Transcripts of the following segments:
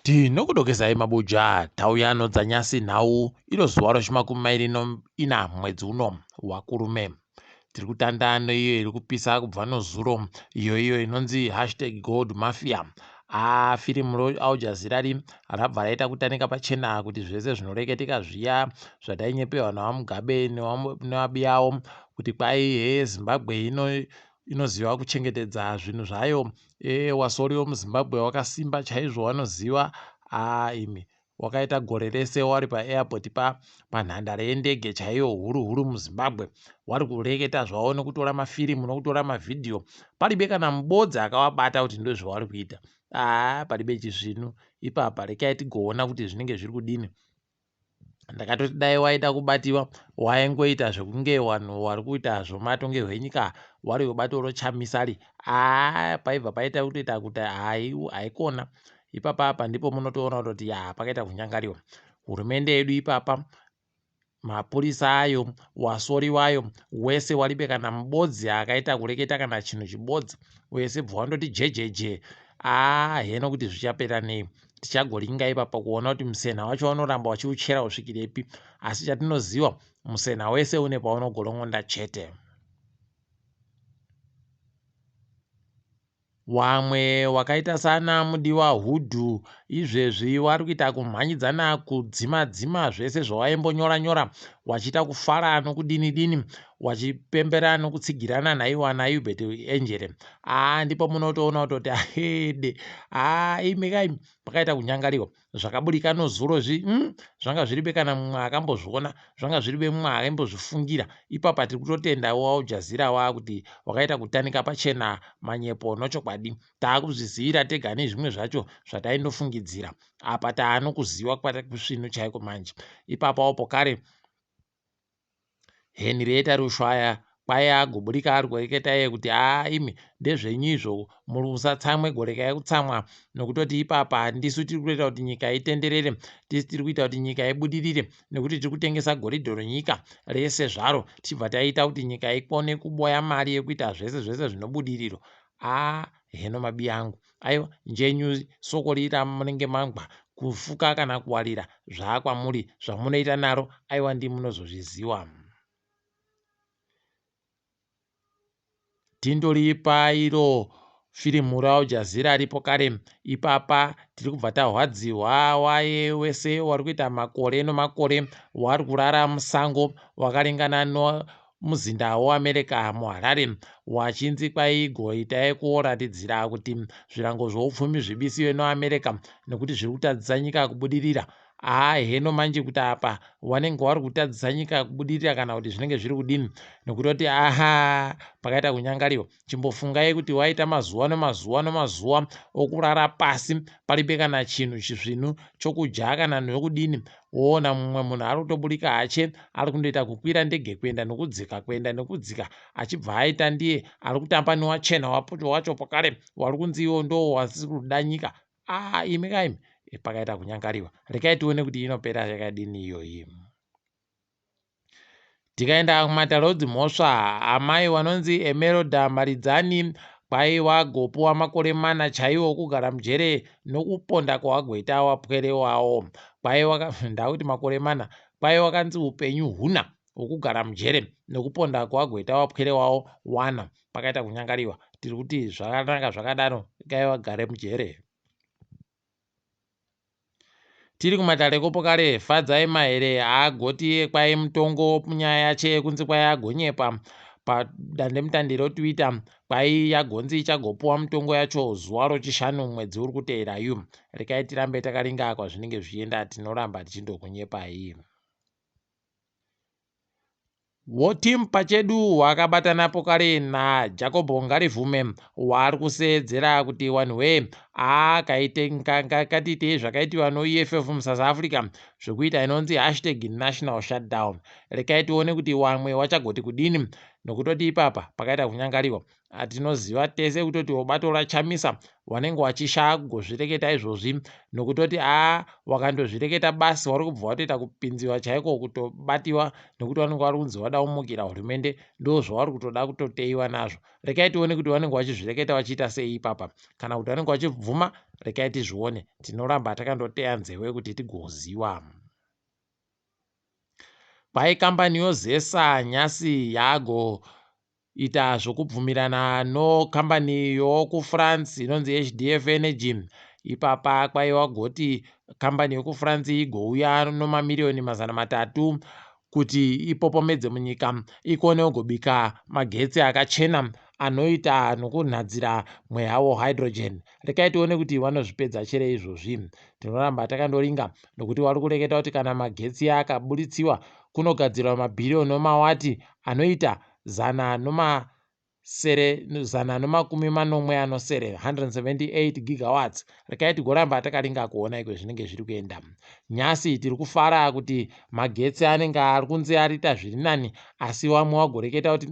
Tinokudokezai mabuja tauya nodzanyasi nhau iro zuva rochimakumi mairi noina mwedzi uno waKurume. Tiri kutanda neiyo iri kupisa kubva nozuro iyo iyo inonzi hashtag gold mafia. Haa firimu roAl Jazeera ri rabva raita kutanika pachena kuti zvese zvinoreketeka zviya zvatainyepewa naVaMugabe nevabiyawo kuti kwai hee Zimbabwe ino inoziva kuchengetedza zvinhu zvayo e wasori wemuZimbabwe wakasimba chaizvo wanoziva haa imi wakaita gore rese wari paairport pa panhandare yendege chaiyo huru huru muZimbabwe wari kureketa zvavo nekutora mafirimu nokutora mavhidhiyo paribe kana mubodzi akawabata kuti ndozvawari kuita haa paribe chisvinu ipapa rekai tigoona kuti zvinenge zviri kudini Ndakatoti dai waida kubatiwa waingoita zvekunge wanhu wari kuita zvomatongerwo enyika wari webato roChamisari haa paibva paita kutoita kuti haikona ipapa apa ndipo munotoona kutoti ya pakaita kunyangariwa hurumende yedu ipapa mapurisa ayo wasori wayo wese waribe kana mubodzi akaita kureketa kana chinhu chibodzi wese bva wandoti jejeje aa heno kuti zvichapera nei Tichagoringa ipapa kuona kuti musena wacho vanoramba vachiuchera kusvikirepi asi chatinoziva musena wese une paunogorongonda chete. Wamwe wakaita sana Mudiwa Hudhu izvezvi wari kuita kumhanyidzana kudzima dzima zvese zvawaimbonyora nyora wachiita kufara nokudini dini wachipembera nokutsigirana naiwa naUbert Enjere aa ndipo munotoona kutoti ahede aa imi kaimi pakaita kunyangariwa zvakaburika nozuro zvi zvanga zviribe kana mumwe akambozviona zvanga zviribe mumwe aimbozvifungira ipapa tiri kutotenda waujazira wa kuti wakaita kutanika pachena manyepo nochokwadi taakuzvizivira tega nezvimwe zvacho zvataindofungidzira apa taanokuziwa kusvinu chaiko manje ipapawo pokare Henrietta Rushwaya kwai agoburika ari kureketa iye kuti haa imi ndezvenyu izvo musatsamwe gorekai kutsamwa nokutoti ipapa ndisu tiri kutoita kuti nyika itenderere tisu tiri kuita kuti nyika ibudirire nekuti tiri kutengesa goridhe renyika rese zvaro tichibva taita kuti nyika ikone kuboya mari yekuita zvese zvese zvinobudiriro haa heno mabiya angu Aiwa njenyu soko rira munenge mangwa kufuka kana kuwarira zvaakwamuri zvamunoita naro aiwa ndimi munozozviziwa. Tindoripa iro firimu raAl ripo kare ipapa tiri kubva tahwadziwa waye wese wari kuita makore nomakore wari kurara musango wakaringana no Muzinda weAmerica muHarare wachinzi kwaigoitai kuoratidzira kuti zvirango zvoupfumi zvibisiwe neAmerica nekuti zviri kutadzisa nyika kubudirira. Haa heno manje kuti apa wanenge wari kutadzisa nyika kubudirira kana kuti zvinenge zviri kudini nokutoti aha pakaita kunyangariwa. Chimbofungai kuti waita mazuva nomazuva nomazuva okurara pasi paribe kana chinhu chisvinu chokudya kana nokudini woona mumwe munhu ari kutoburika hache ari kundoita kukwira ndege kuenda nokudzika kuenda nokudzika achibva aita ndiye ari kutamba newachena wacho pakare wari kunzi iwo ndo wasiri kuda nyika aa imi kaimi pakaita kunyangariwa rekai tione kuti inopera yakadini iyoyi. Tikaenda kumatare edzimhosva, amai vanonzi Emelda Maridzani kwai vagopuwa makore mana chaiwo okugara mujere nokuponda kwawagoita wapwere wawo. Kwai waka, ndakuti makore mana, kwai wakanzi upenyu huna hwokugara mujere nokuponda kwawagoita wapwere wawo wana. Pakaita kunyangariwa. Tiri kuti zvakanaka zvakadaro, regai vagare mujere. Tiri kumatare kopokare Fadzai Mahere haagoti kwai mutongo munyaya yache yekunzi kwai agonyepa padandemutande roTwitter kwai yagonzi ichagopuwa mutongo yacho zuva rochishanu mwedzi uri kuteera yu. Rekai tirambe takaringa kwazvinenge zvichienda tinoramba tichindokunyepai. Woteam pachedu wakabatana pokare naJacob Ngarivhume waari kuseedzera kuti wanhuwee ngatiitei zvakaitiwa noEFF muSouth Africa zvekuita inonzi hashtag national shutdown. Rekai tione kuti wamwe wachagoti kudini. Nokutoti ipapa pakaita kunyangariwa. Tinoziva tese kutoti bato raChamisa wanenge wachishaya kugozvireketa izvozvi, nokutoti aa wakandozvireketa basi wari kubva watoita kupinziwa chaiko, kutobatiwa, nekuti vanenge vari kunzi wada kumukira hurumende. Ndo zvavari kutoda kutoteiwa nazvo. Rekai tione kuti vanenge vachizvireketa vachiita sei ipapa, kana kuti vanenge vachibvuma. Rekai tizvione, tinoramba takandoteya nzewe kuti tigoziwa. Kwai kambani yoZESA nhasi yago ita zvokubvumirana nokambani yokuFrance inonzi HDF Energy. Ipapa kwaiwa goti kambani yokuFrance igouya nomamiriyoni 300 kuti ipopomedze munyika, ikone kugobika magetsi akachena anoita nokunhadzira mweya wehydrogen. Rekai tione kuti vanozvipedza chere izvozvi. Tinoramba takandoringa, nokuti vari kureketa kuti kana magetsi akaburitsiwa kunogadzirwa mabhiriyoni omawati anoita 177, 178 gigawatts. Rekai tigoramba takaringa kuona iko zvinenge zviri kuenda. Nhasi tiri kufara kuti magetsi anenge ari kunze ariita zviri nani, asi vamwe vagoreketa kuti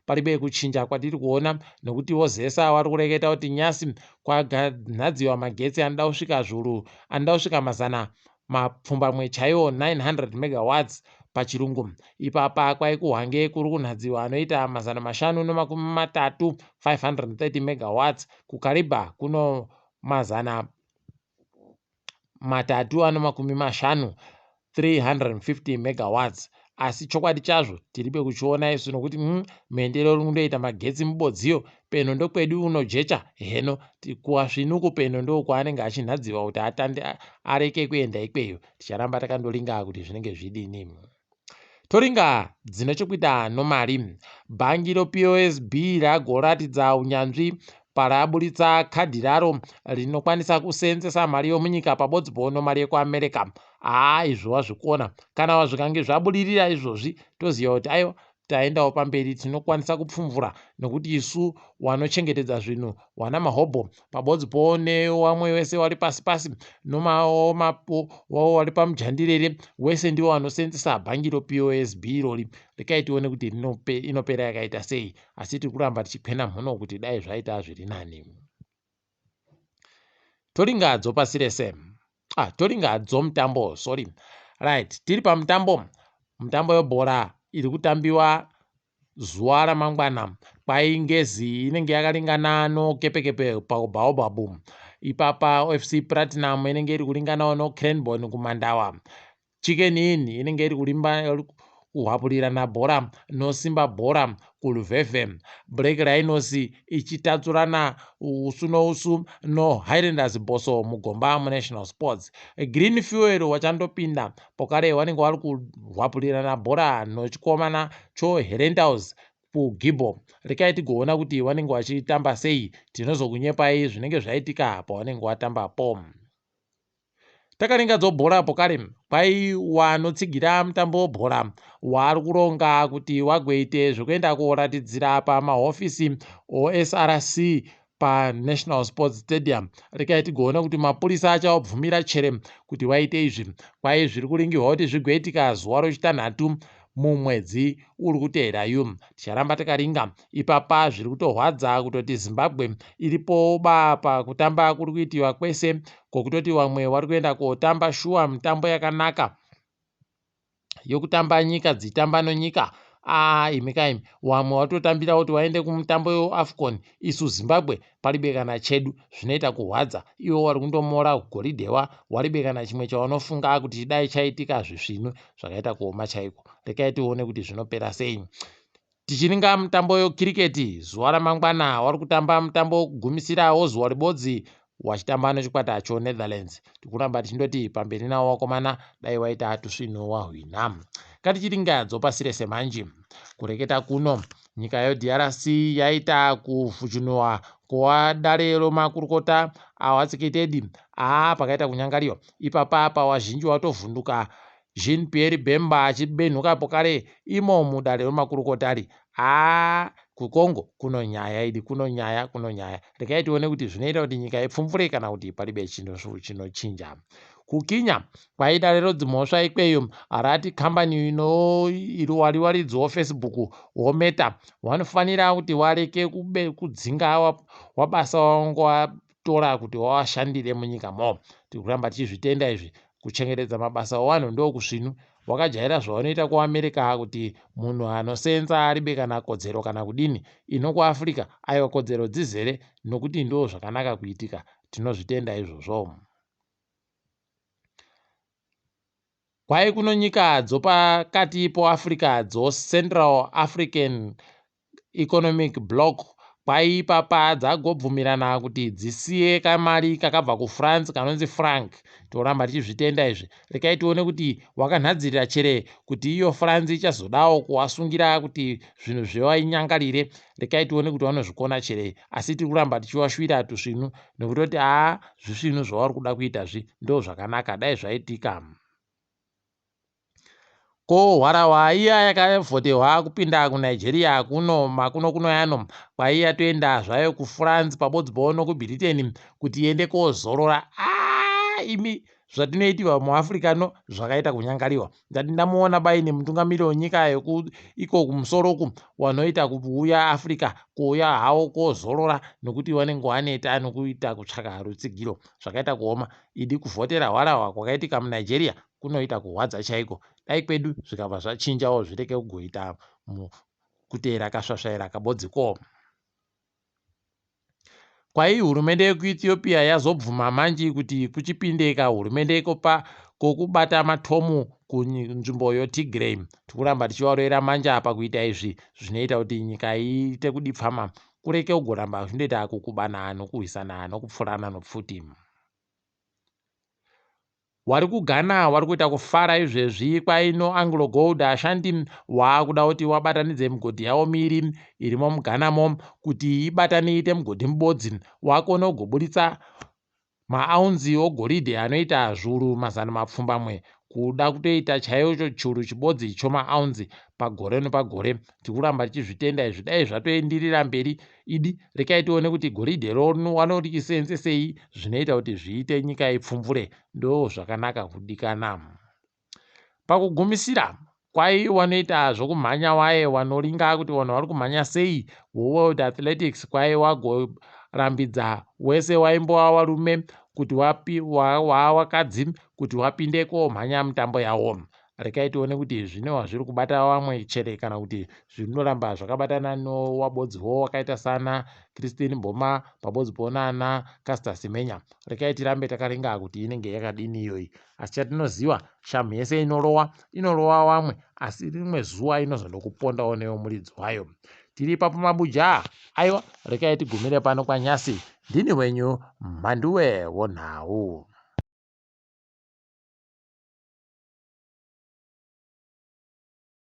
paribe kuchinja kwatiri kuona, nokuti woZESA vari kureketa kuti nhasi kwaganhadziwa magetsi anoda kusvika zvuru anoda kusvika 900 chaiwo, 900 megawatts pachirungu. Ipapa kwai kuHwange kuri kunhadziwa anoita 530, 530 megawatts. KuKariba kuno 350, 350 megawatts. Asi chokwadi chazvo tiribe kuchiona isu, nokuti muendero uri kundoita magetsi mubodziyo peno ndokwedu unojecha heno kuwasvinuku peno ndokwaanenge achinhadziwa kuti atande areke kuenda ikweyo. Ticharamba takandoringa kuti zvinenge zvidini. Toringa dzine chokuita nomari. Bhangi roPOSB ragoratidza unyanzvi paraburitsa kadhi raro rinokwanisa kuseenzesa mari yomunyika pabodzipo nomari yekuAmerica. Haa, izvo wazvikona. Kana zvikange zvabudirira izvozvi, toziva kuti aiwa, taendawo pamberi, tinokwanisa kupfumvura, nokuti isu wanochengetedza zvinhu wana mahobho pabodzipo newamwe wese wari pasi pasi wari pamujandirere wese ndiwo wanoseenzesa bhangi roPOSB irori. Rekai tione kuti inopera yakaita sei, asi tiri kuramba tichikwena mhuno kuti dai zvaita zviri nani. Toringa dzopasi rese. Ah, toringa dzomutambo, sorry. Right, tiri pamutambo, mutambo webhora iri kutambiwa zuva ramangwana. Kwai Ngezi inenge yakalingana noKepekepe paBaobab. Ipapa FC Platinum inenge iri kuringanawo noCranborne kuMandawa. Chicken Inn inenge iri kuhwapurirana bhora noSimba Bhora kuLuveve. Black Rhinos ichitatsurana usu nousu noHighlanders Boso mugomba muNational Sports. Green Fuel wachandopinda pokare, vanenge vari kuhwapurirana bhora nochikomana choHerentals kuGibbo. Rekai tigoona kuti vanenge vachitamba sei. Tinozokunyepai zvinenge zvaitika pavanenge vatambapo. Takaringa dzobhora pokare. Kwai wanotsigira mutambo webhora waari kuronga kuti wagoite zvekuenda koratidzira pamahofisi oSRC paNational Sports Stadium. Rekai tigoona kuti mapurisa achavabvumira chere kuti waite izvi. Kwai zviri kuringirwa kuti zvigoitika zuva rochitanhatu mumwedzi uri kuteera yu. Ticharamba takaringa ipapa. Zviri kutorwadza kutoti Zimbabwe iripo ba pakutamba kuri kuitiwa kwese kwokutoti vamwe vari kuenda kotamba shuwa mitambo yakanaka yokutamba nyika dzitamba nonyika. Aa, imi kaimi, vamwe vatotambira kuti vaende kumutambo weAFCON, isu Zimbabwe paribe kana chedu. Zvinoita kurwadza. Ivo vari kundomora goridhewa, waribe kana chimwe chavanofunga kuti chidai chaitika zvisvinu. Zvakaita kuoma chaiko. Rekai tione kuti zvinopera sei. Tichiringa mutambo wekiriketi, zuva ramangwana wari kutamba mutambo wekugumisira wozuva ribodzi wachitamba nechikwata choNetherlands. Tikuramba tichindoti pamberi nawo wakomana, dai waita tusvinu wahwina. Ngatichiringa dzopasi rese manje. Kureketa kuno nyika yeDRC yaita kufuchunwa kuva dare romakurukota awatsiketedi. Aa, pakaita kunyangariwa ipapa, pawazhinji watovhunduka Jean Pierre Bemba achibenhuka pokare imo mudare remakurukota ari. Aa, kuCongo kuno nyaya idi, kuno nyaya, kuno nyaya. Rekai tione kuti zvinoita kuti nyika ipfumvure kana kuti paribe chinochinja. KuKenya kwaida rero dzimhosva ikweyo rati kambani ino iri wariwaridzi woFacebook woMeta wanofanira kuti wareke kudzinga wabasa wawange watora kuti wawashandire munyika mo. Tiri kuramba tichizvitenda izvi. Kuchengetedza mabasa owanhu ndokusvinu. Wakajaira zvawanoita kuAmerica kuti munhu anosenza aribe kana kodzero kana kudini. Ino kuAfrica aiwa kodzero dzizere nokuti ndo zvakanaka kuitika. Tinozvitenda izvozvo. Kwai kuno nyika dzopakati poAfrica dzoCentral African Economic Bloc kwai ipapa dzagobvumirana kuti dzisiye kamari kakabva kuFrance kanonzi franc. Toramba tichizvitenda izvi. Rekai tione kuti wakanhadzirira chere kuti iyo France ichazodawo kuwasungira kuti zvinhu zvewainyangarire. Rekai tione kuti vanozvikona chere asi tiri kuramba tichiwashuvira tusvinu nekutoti haa zvisvinu zvavari kuda kuita zvi ndo zvakanaka dai zvaitika. Ko hwarahwa iya yakavhotehwa kupinda kuNigeria kuno makuno kuno yano kwaiya toenda zvayo kuFrance pabodzi po nokuBritain kuti iende kozorora. Aa imi zvatinoitirwa muAfrica no zvakaita kunyangariwa. Ndati ndamuona baini mutungamiri wenyika yoku iko kumusoro uku wanoita kuuya Africa kuuya hawo kozorora nokuti wanenge waneta nokuita kutsvaka rutsigiro. Zvakaita kuoma. Idi kuvhotera hwarahwa kwakaitika muNigeria kunoita kurwadza chaiko. Dai kwedu zvikabva zvachinjawo zvireke kugoita kuteera kasvasvaira kabodziko. Kwai hurumende yekuEthiopia yazobvuma manji kuti kuchipinde kahurumende kopa kokubata matomu kunzvimbo yoTigray. Tikuramba tichivarovera manja pakuita izvi zvinoita kuti nyika iite kudipfama kureke kugoramba zvinoita kukubana nokurwisana nokupfurana nopfuti. Wari kuGhana wari kuita kufara izvezvi kwaino Anglo Gold Ashanti waakuda kuti wabatanidze migodhi yawo miiri irimo muGhanamo kuti ibatane iite mugodhi mubodzi wakone kugoburitsa maaunzi ogoridhe anoita zviuru 800 kuda kutoita chaicho churu chibodzi chomaaunzi pagore nepagore. Tiri kuramba tichizvitenda izvi dai zvatoendirira mberi idi rekai tione kuti goridhe wanorisenzesei zvinoita kuti zviite nyika ipfumvure ndo zvakanaka kudikana. Pakugumisira kwai wanoita zvokumhanya waye wanoringa kuti vanhu vari kumhanya sei weWorld Athletics kwai wagorambidza wese waimbova warume kuti wavakadzi kuti wapinde komhanya mitambo yawo. Rekai tione kuti zvine wazviri kubata vamwe chere kana kuti zvinoramba zvakabatana nowabodziwo wakaita sana Christine Mboma pabodzi ponana Caster Semenya. Rekai tirambe takaringa kuti inenge yakadini iyoyi. Asi chatinoziva shamhu yese inorowa inorowa wamwe asi rimwe zuva inozondokupondawo newe muridzi wayo. Tiri ipapo mabuja aiwa rekai tigumire pano kwanyasi. Ndini wenyu Mhanduwe wonhau.